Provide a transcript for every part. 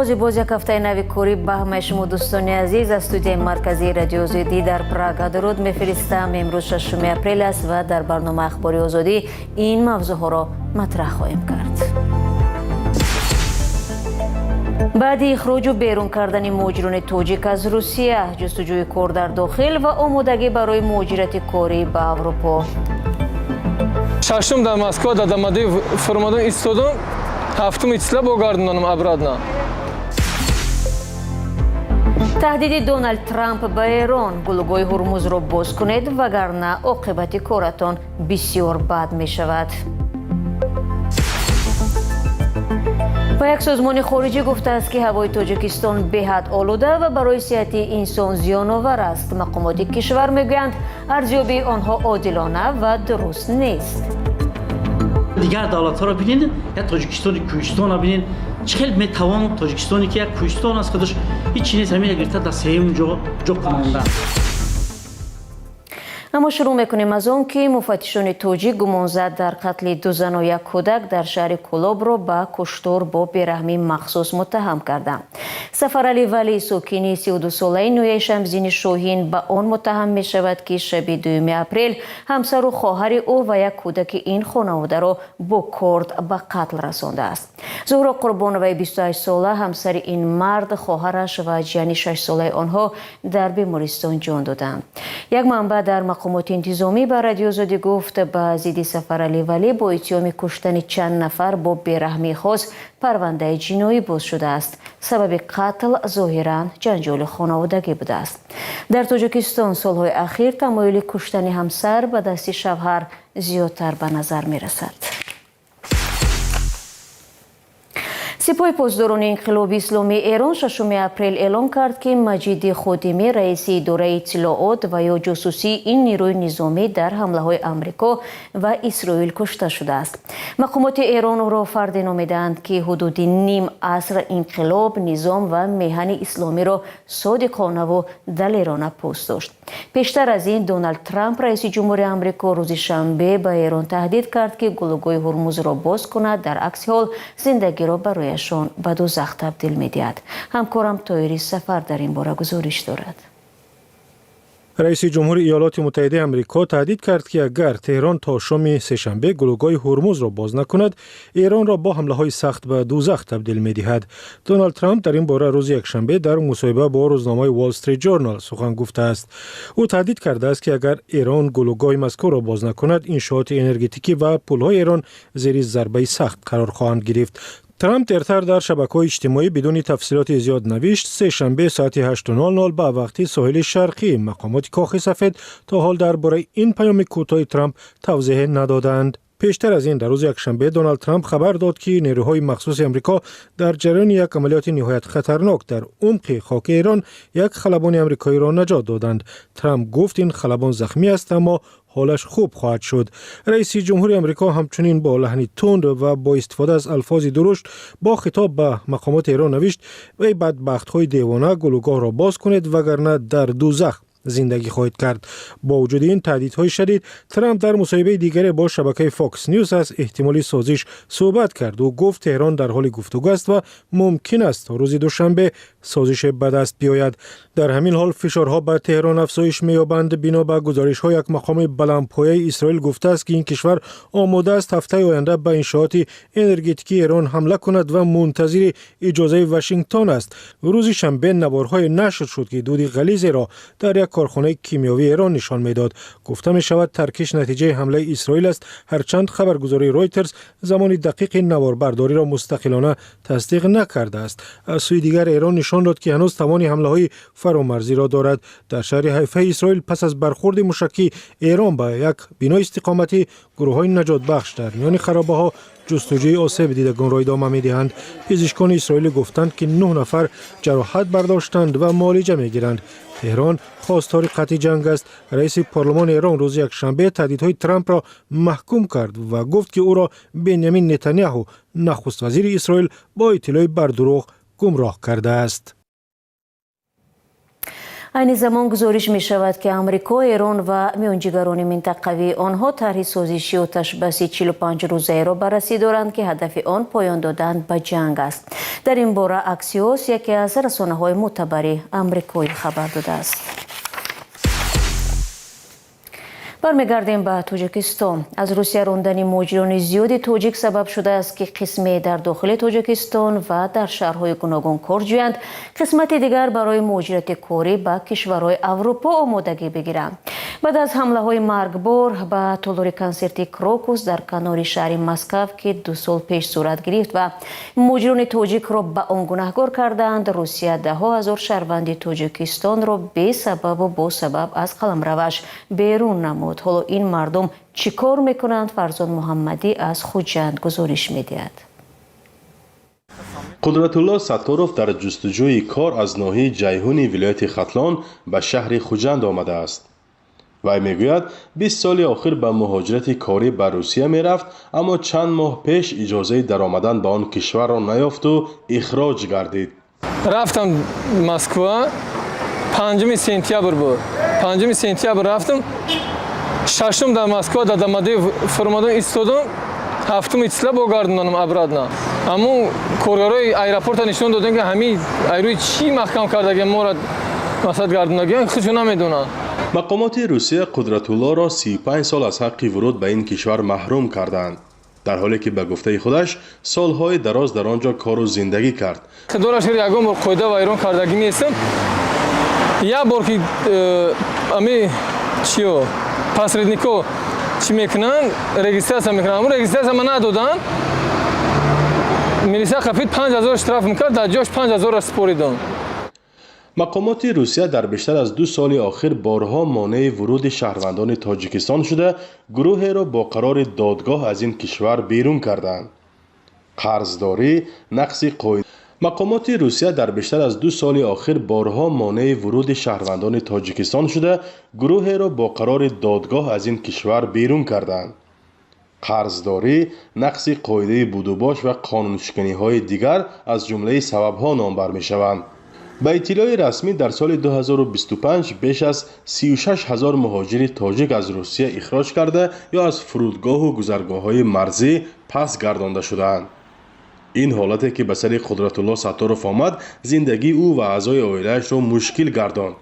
Оғози боз як ҳафтаи нави корӣ ба ҳамаи шумо, дӯстони азиз, аз студияи марказии Радиои Озодӣ дар Прага дуруд мефиристам. Имрӯз 6 апрел аст ва дар барномаи Ахбори Озодӣ ин мавзӯъҳоро матраҳ хоҳем кард. Баъди ихроҷу берун кардани муҳоҷирони тоҷик аз Русия, ҷустуҷӯи кор дар дохил ва омодагӣ барои муҳоҷирати корӣ ба Аврупо. Шашум дар Москва дар Домодедово фуромадам, истодам, ҳафтуми числа богардонам обратно. Таҳдиди Доналд Трамп ба Эрон: гулӯгоҳи Ҳурмузро боз кунед, вагарна оқибати коратон бисёр бад мешавад. Ва як созмони хориҷӣ гуфтааст, ки ҳавои Тоҷикистон беҳад олуда ва барои сиҳати инсон зиёновар аст. Мақомоти кишвар мегӯянд, арзёбии онҳо одилона ва дуруст нест. Дигар давлатҳоро бинед, як Тоҷикистони кӯҳистонро бинед, чӣ хел метавон Тоҷикистоне, ки як кӯҳистон аст, худаш ҳеҷ чиз нест, ҳамина гирифта дар сеюм ҷо ҷо кунонда. Аммо шурӯъ мекунем аз он, ки муфаттишони тоҷик гумонзад дар қатли ду зану як кӯдак дар шаҳри Кӯлобро ба куштор бо бераҳмии махсус муттаҳам карданд. Сафарали Валӣ, сокини 32-солаи ноҳияи Шамсиддини Шоҳин, ба он муттаҳам мешавад, ки шаби 2 апрел ҳамсару хоҳари ӯ ва як кӯдаки ин хонаводаро бо корд ба қатл расондааст. Зуҳро Қурбоноваи 28-сола, ҳамсари ин мард, хоҳараш ва ҷияни 6-солаи онҳо дар бемористон ҷон доданд. Як манбаъ дар мақомоти интизомӣ ба Радиои Озодӣ гуфт, ба зидди Сафарали Валӣ бо иттиҳоми куштани чанд нафар бо бераҳмии хос парвандаи ҷиноӣ боз шудааст. Сабаби қатл зоҳиран ҷанҷоли хонаводагӣ будааст. Дар Тоҷикистон солҳои ахир тамоюли куштани ҳамсар ба дасти шавҳар зиёдтар ба назар мерасад. Сипоҳи Посдорони Инқилоби Исломии Эрон 6 апрел эълон кард, ки Маҷиди Ходимӣ, раиси идораи иттилоот ва ё ҷосусии ин нерӯи низомӣ, дар ҳамлаҳои Амрико ва Исроил кушта шудааст. Мақомоти Эрон ӯро фарде номидаанд, ки ҳудуди ним аср инқилоб, низом ва меҳани исломиро содиқонаву далерона пос дошт. Пештар аз ин Доналд Трамп, раиси ҷумҳури Амрико, рӯзи шанбе ба Эрон таҳдид кард, ки гулӯгоҳи Ҳурмузро боз кунад, дар акси ҳол зиндагиро барояшон ба дӯзах табдил медиҳад. Ҳамкорам Тоҳири Сафар дар ин бора гузориш дорад. Раиси ҷумҳури Иёлоти Муттаҳидаи Амрико таҳдид кард, ки агар Теҳрон то шоми сешанбе гулӯгоҳи Ҳурмузро боз накунад, Эронро бо ҳамлаҳои сахт ба дӯзах табдил медиҳад. Доналд Трамп дар ин бора рӯзи якшанбе дар мусоҳиба бо рӯзномаи Уолл Стрит Ҷорнал сухан гуфтааст. Ӯ таҳдид кардааст, ки агар Эрон гулӯгоҳи мазкурро боз накунад, иншооти энергетикӣ ва пулҳои Эрон зери зарбаи сахт қарор хоҳанд гирифт. Трамп дертар дар шабакаҳои иҷтимоӣ бидуни тафсилоти зиёд навишт: сешанбе соати 8:00 ба вақти соҳили шарқӣ. Мақомоти Кохи Сафед то ҳол дар бораи ин паёми кӯтоҳи Трамп тавзеҳе надоданд. Пештар аз ин, дар рӯзи якшанбе, Доналд Трамп хабар дод, ки нерӯҳои махсуси Амрико дар ҷараёни як амалиёти ниҳоят хатарнок дар умқи хоки Эрон як халабони амрикоиро наҷот доданд. Трамп гуфт, ин халабон захмӣ аст, аммо ҳолаш хуб хоҳад шуд. Раиси ҷумҳури Амрико ҳамчунин бо лаҳни тунд ва бо истифода аз алфози дурушт бо хитоб ба мақомоти Эрон навишт: «Эй бадбахтҳои девона, гулӯгоҳро боз кунед, вагарна дар дӯзах зиндагӣ хоҳед кард». Бо вуҷуди ин таҳдидҳои шадид, Трамп дар мусоҳибаи дигаре бо шабакаи Фокс Ньюс аз эҳтимоли созиш суҳбат кард. Ӯ гуфт, Теҳрон дар ҳоли гуфтугӯ аст ва мумкин аст то рӯзи душанбе созише ба даст биёяд. Дар ҳамин ҳол фишорҳо ба Теҳрон афзоиш меёбанд. Бино ба гузоришҳо, як мақоми баландпояи Исроил гуфтааст, ки ин кишвар омода аст ҳафтаи оянда ба иншооти энергетикии Эрон ҳамла кунад ва мунтазири иҷозаи Вашингтон аст. Рӯзи шанбе наворҳое нашр шуд, ки дуди ғализеро дар як корхонаи кимиёвии Эрон нишон медод. Гуфта мешавад, таркиш натиҷаи ҳамлаи Исроил аст, ҳарчанд хабаргузории Ройтерс замони дақиқи наворбардориро мустақилона тасдиқ накардааст. Аз сӯи дигар, Эрон нишон дод, ки ҳанӯз тавони ҳамлаҳои фаромарзиро дорад. Дар шаҳри Ҳайфаи Исроил пас аз бархурди мушакии Эрон ба як бинои истиқоматӣ, гурӯҳҳои наҷотбахш дар миёни харобаҳо ҷустуҷӯи осеб дидагонро идома медиҳанд. Пизишкони исроилӣ гуфтанд, ки нӯҳ нафар ҷароҳат бардоштанд ва муолиҷа мегиранд. Теҳрон хостори қатъи ҷанг аст. Раиси парлумони Эрон рӯзи якшанбе таҳдидҳои Трампро маҳкум кард ва гуфт, ки ӯро Бенямин Нетаняҳу, нахуствазири Исроил, бо иттилои бардурӯғ гумроҳ кардааст. Айни замон гузориш мешавад, ки Амрико, Эрон ва миёнҷигарони минтақавии онҳо тарҳи созиши оташбаси 45 рӯзаеро баррасӣ доранд, ки ҳадафи он поён додан ба ҷанг аст. Дар ин бора Аксиос, яке аз расонаҳои мӯътабари амрикоӣ, хабар додааст. Бармегардем ба Тоҷикистон. Аз Русия рондани муҳоҷирони зиёди тоҷик сабаб шудааст, ки қисме дар дохили Тоҷикистон ва дар шаҳрҳои гуногун кор ҷӯянд, қисмати дигар барои муҳоҷирати корӣ ба кишварҳои Аврупо омодагӣ бигиранд. Баъд аз ҳамлаҳои маргбор ба толори консерти Крокус дар канори шаҳри Москав, ки 2 сол пеш сурат гирифт ва муҳоҷирони тоҷикро ба он гунаҳгор карданд, Русия даҳҳо ҳазор шаҳрванди Тоҷикистонро бесабабу бо сабаб аз қаламраваш берун намуд. Ҳоло ин мардум чӣ кор мекунанд? Фарзод Муҳаммадӣ аз Хуҷанд гузориш медиҳад. Қудратулло Сатторов дар ҷустуҷӯи кор аз ноҳияи Ҷайҳуни вилояти Хатлон ба шаҳри Хуҷанд омадааст. Вай мегӯяд, 20 соли охир ба муҳоҷирати корӣ ба Русия мерафт, аммо чанд моҳ пеш иҷозаи даромадан ба он кишварро наёфту ихроҷ гардид. Рафтам Москва, 5 сентябр буд. 5 сентябр рафтам, шашум дар Москва дар Домодедово фуромадам, истодам, ҳафтуми числа богардонам обратно. Ҳамун коргарои аэропорта нишон додем, ки ҳамин айрӯи чӣ маҳкам кардаги моро масад гардонаги, худшо намедонанд. Мақомоти Русия Қудратуллоро 35 сол аз ҳаққи вуруд ба ин кишвар маҳрум карданд, дар ҳоле ки, ба гуфтаи худаш, солҳои дароз дар он ҷо кору зиндагӣ кард. Худоро шукр, ягон бор қоида вайрон кардагӣ нестам. Як бор ки ами чиё посреднико чӣ мекунанд, регистрация мекунанд, ҳамун регистрация ма надоданд, милиса қапид, 5000 штраф мекард, дар ҷош 5000-ро супоридам. Мақомоти Русия дар бештар аз 2 соли охир борҳо монеи вуруди шаҳрвандони Тоҷикистон шуда, гурӯҳеро бо қарори додгоҳ аз ин кишвар берун карданд. Қарздорӣ, нақзи қоида. Мақомоти Русия дар бештар аз 2 соли охир борҳо монеи вуруди шаҳрвандони Тоҷикистон шуда, гурӯҳеро бо қарори додгоҳ аз ин кишвар берун карданд. Қарздорӣ, нақзи қоидаи будубош ва қонуншиканиҳои дигар аз ҷумлаи сабабҳо номбар мешаванд. Ба иттилои расмӣ, дар соли 2025 беш аз 36 ҳазор муҳоҷири тоҷик аз Русия ихроҷ карда ё аз фурудгоҳу гузаргоҳҳои марзӣ пас гардонда шудаанд. Ин ҳолате, ки ба сари Қудратулло Сатторов омад, зиндагии ӯ ва аъзои оилаашро мушкил гардонд.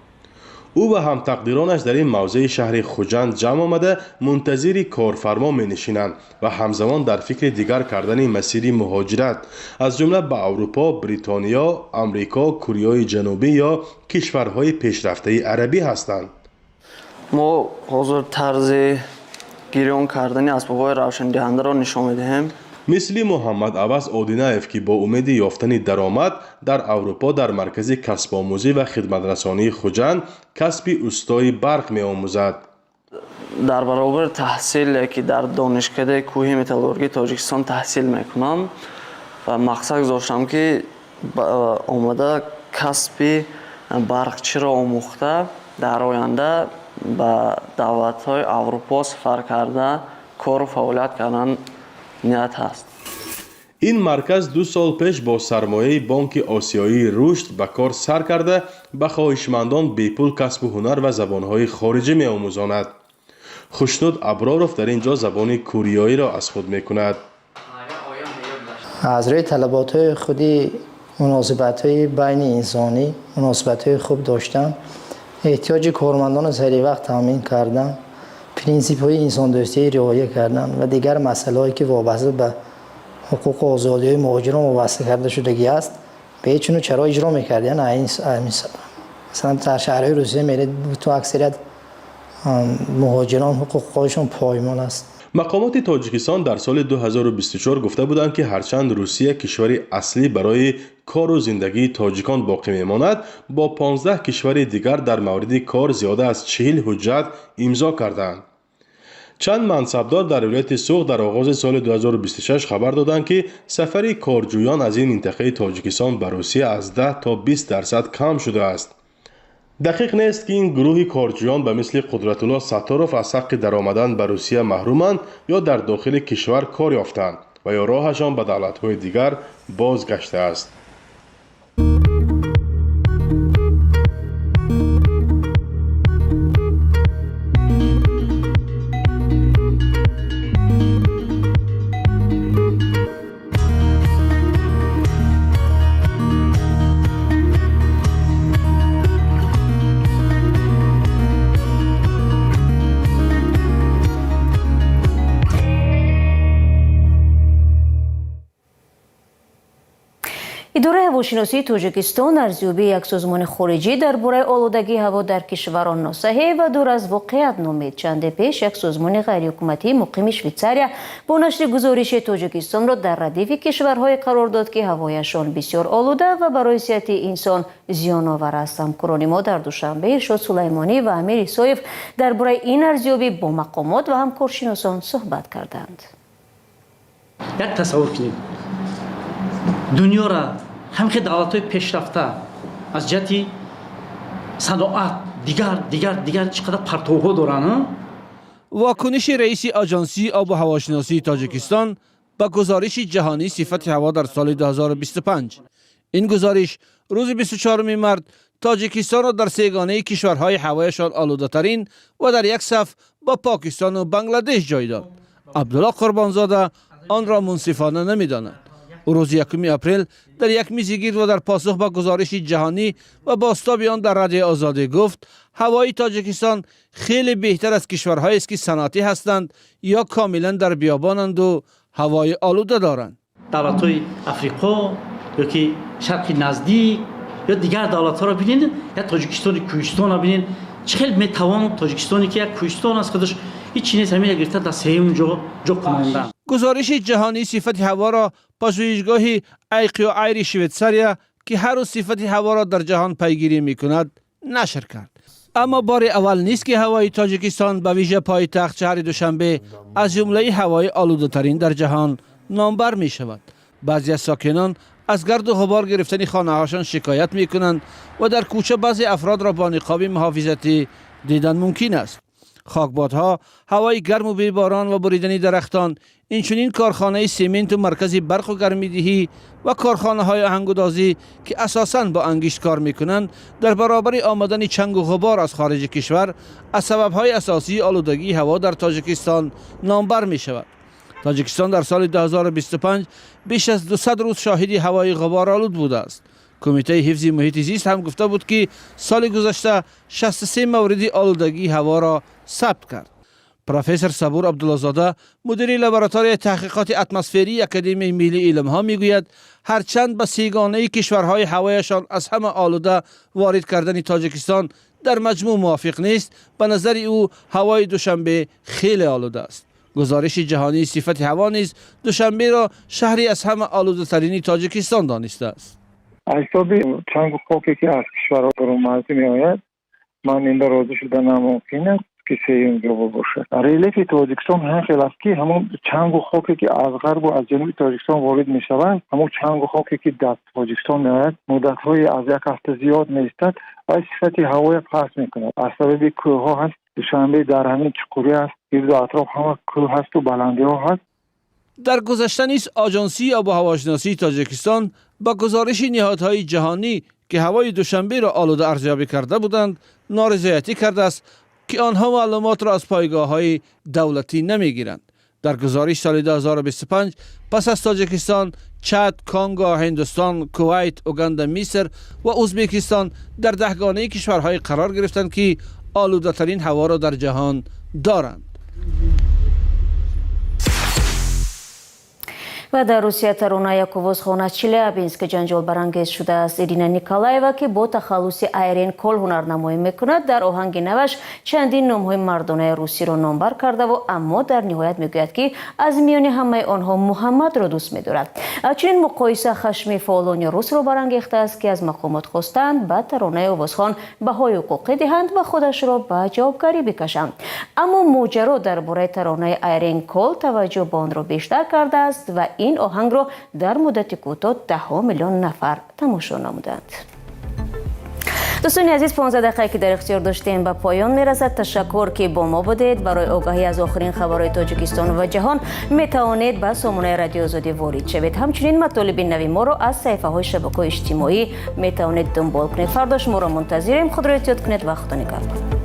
Ӯ ва ҳамтақдиронаш дар ин мавзеи шаҳри Хуҷанд ҷамъ омада, мунтазири корфармо менишинанд ва ҳамзамон дар фикри дигар кардани масири муҳоҷират, аз ҷумла ба Аврупо, Бритониё, Амрико, Кореяи Ҷанубӣ ё кишварҳои пешрафтаи арабӣ ҳастанд. Мо ҳозир тарзи гирён кардани асбобҳои равшандиҳандаро нишон медиҳем. Мисли Муҳаммад Аваз Одинаев, ки бо умеди ёфтани даромад дар Аврупо дар маркази касбомӯзӣ ва хидматрасонии Хуҷанд касби устои барқ меомӯзад. Дар баробари таҳсиле, ки дар Донишкадаи кӯҳи металлургии Тоҷикистон таҳсил мекунам, ва мақсад гузоштам, ки омада касби барқчиро омӯхта, дар оянда ба давлатҳои Аврупо сафар карда, кору фаъолият кардан ният ҳаст. Ин марказ 2 сол пеш бо сармояи Бонки Осиёии Рушд ба кор сар карда, ба хоҳишмандон бепул касбу ҳунар ва забонҳои хориҷӣ меомӯзонад. Хушнуд Аброров дар ин ҷо забони куриёиро аз худ мекунад. Аз рӯи талаботҳои худи муносибатҳои байни инсонӣ, муносибатҳои хуб доштан, эҳтиёҷи кормандонро саривақт таъмин кардан, принсипҳои инсондӯстии риоя кардан ва дигар масъалаҳое, ки вобаста ба ҳуқуқу озодиҳои муҳоҷирон вобаста карда шудагӣ аст, бечуну чаро иҷро мекардиян. Ҳамин сабаб, масалан, дар шаҳрҳои Русия меред, то аксарият муҳоҷирон ҳуқуқҳояшон поймол аст. Мақомоти Тоҷикистон дар соли 2024 гуфта буданд, ки ҳарчанд Русия кишвари аслӣ барои кору зиндагии тоҷикон боқӣ мемонад, бо 15 кишвари дигар дар мавриди кор зиёда аз 40 ҳуҷҷат имзо карданд. Чанд мансабдор дар вилояти Суғд дар оғози соли 2026 хабар доданд, ки сафари корҷӯён аз ин минтақаи Тоҷикистон ба Русия аз 10 то 20% кам шудааст. Дақиқ нест, ки ин гурӯҳи корҷӯён ба мисли Қудратулло Сатторов аз ҳаққи даромадан ба Русия маҳруманд ё дар дохили кишвар кор ёфтанд ва ё роҳашон ба давлатҳои дигар боз гаштааст. Ҳавошиносии Тоҷикистон арзёбии як созмони хориҷӣ дар бораи олудагии ҳаво дар кишварро носаҳеҳ ва дур аз воқеият номид. Чанде пеш як созмони ғайриҳукуматии муқими Швейтсария бо нашри гузориши Тоҷикистонро дар радифи кишварҳое қарор дод, ки ҳавояшон бисёр олуда ва барои сиҳати инсон зиёновар аст. Ҳамкорони мо дар Душанбе, Иршод Сулаймонӣ ва Амир Исоев, дар бораи ин арзёбӣ бо мақомот ва ҳам коршиносон суҳбат карданд. Як тасаввур кунед, дунёра ҳамхе давлатҳои пешрафта аз ҷиҳати саноат, дигар, дигар, дигар, чӣ қадар партовҳо доранд. Вокуниши раиси Оҷонсии обу ҳавошиносии Тоҷикистон ба гузориши ҷаҳонии сифати ҳаво дар соли 2025. Ин гузориш рӯзи 24 март Тоҷикистонро дар сегонаи кишварҳои ҳавояшон олудатарин ва дар як саф бо Покистону Бангладеш ҷой дод. Абдулло Қурбонзода онро мунсифона намедонад. Ӯ рӯзи 1 апрел дар як мизи гирд ва дар посух ба гузориши ҷаҳонӣ ва бозтоби он дар Радиои Озодӣ гуфт, ҳавои Тоҷикистон хеле беҳтар аз кишварҳоест, ки саноатӣ ҳастанд ё комилан дар биёбонанду ҳавои олуда доранд. Давлатҳои Африқо ё ки Шарқи Наздик ё дигар давлатҳоро бинед, я Тоҷикистони кӯҳистонро бинед. Чӣ хел метавон Тоҷикистоне, ки як кӯҳистон аст, худаш ҳеҷ чи нест, ҳамина гирифта дар сеюм ҷо кунондан? Гузориши ҷаҳонии сифати ҳаворо пажӯҳишгоҳи IQAir Швейтсария, ки ҳар рӯз сифати ҳаворо дар ҷаҳон пайгирӣ мекунад, нашр кард. Аммо бори аввал нест, ки ҳавои Тоҷикистон, ба вижа пойтахт шаҳри Душанбе, аз ҷумлаи ҳавои олудатарин дар ҷаҳон номбар мешавад. Баъзе аз сокинон аз гарду ғубор гирифтани хонаҳошон шикоят мекунанд ва дар кӯча баъзе афродро бо ниқоби муҳофизатӣ дидан мумкин аст. Хокбодҳо, ҳавои гарму беборон ва буридани дарахтон, инчунин корхонаи сементу маркази барқу гармидиҳӣ ва корхонаҳои оҳангудозӣ, ки асосан бо ангишт кор мекунанд, дар баробари омадани чангу ғубор аз хориҷи кишвар, аз сабабҳои асосии олудагии ҳаво дар Тоҷикистон номбар мешавад. Тоҷикистон дар соли 2025 беш аз 200 рӯз шоҳиди ҳавои ғуборолуд будааст. Кумитаи ҳифзи муҳити зист ҳам гуфта буд, ки соли гузашта 63 мавриди олудагии ҳаворо сабт кард. Профессор Сабур Абдуллозода, мудири лабораторияи таҳқиқоти атмосферии Академияи миллии илмҳо, мегӯяд, ҳарчанд ба сегонаи кишварҳои ҳавояшон аз ҳама олуда ворид кардани Тоҷикистон дар маҷмӯъ мувофиқ нест, ба назари ӯ ҳавои Душанбе хеле олуда аст. Гузориши ҷаҳонии сифати ҳаво низ Душанберо шаҳри аз ҳама олудатарини Тоҷикистон донистааст. Аз ҳисоби чангу хоке, ки аз кишварҳо берунмарзӣ меояд, ман инда розӣ шуда намумкин аст, ки сеюм ҷо бошад. Релефи Тоҷикистон ҳамин хел аст, ки ҳамон чангу хоке, ки аз ғарбу аз ҷануби Тоҷикистон ворид мешаванд, ҳамон чангу хоке, ки дар Тоҷикистон меояд, муддатҳои аз як ҳафта зиёд меистад ва сифати ҳавоя паст мекунад. Аз сабаби кӯҳҳо ҳаст, Душанбе дар ҳамин чуқурӣ аст, гирду атроф ҳама кӯҳ ҳасту баландиҳо ҳаст. Дар гузашта низ Оҷонсии обу ҳавошиносии Тоҷикистон ба гузориши ниҳодҳои ҷаҳонӣ, ки ҳавои Душанберо олуда арзёбӣ карда буданд, норизоятӣ кардааст, ки онҳо маълумотро аз пойгоҳҳои давлатӣ намегиранд. Дар гузориш соли 2025 пас аз Тоҷикистон Чад, Конго, Ҳиндустон, Кувайт, Уганда, Миср ва Ӯзбекистон дар даҳгонаи кишварҳое қарор гирифтанд, ки олудатарин ҳаворо дар ҷаҳон доранд. Ва дар Русия тарона як овозхон аз Челябинск ҷанҷолбарангез шудааст. Ирина Николаева, ки бо тахаллуси Айрен Кол ҳунарнамоӣ мекунад, дар оҳанги наваш чандин номҳои мардонаи русиро номбар кардаву, аммо дар ниҳоят мегӯяд, ки аз миёни ҳамаи онҳо Муҳаммадро дӯст медорад. Чунин муқоиса хашми фаъолони русро барангехтааст, ки аз мақомот хостанд, ба таронаи овозхон баҳои ҳуқуқӣ диҳанд ва худашро ба ҷавобгарӣ бикашанд. Аммо моҷаро дар бораи таронаи Айрен Кол таваҷҷӯҳ ба онро бештар кардааст ва ин оҳангро дар муддати кӯтоҳ даҳҳо миллион нафар тамошо намуданд. Дӯстони азиз, 15 дақиқае, ки дар ихтиёр доштем, ба поён мерасад. Ташаккур, ки бо мо будед. Барои огаҳӣ аз охирин хабарҳои Тоҷикистон ва ҷаҳон метавонед ба сомонаи Радиои Озодӣ ворид шавед. Ҳамчунин матолиби нави моро аз саҳифаҳои шабакаҳои иҷтимоӣ метавонед дунбол кунед. Фардо шуморо мунтазирем. Худро эҳтиёт кунед ва Худо нигаҳбон.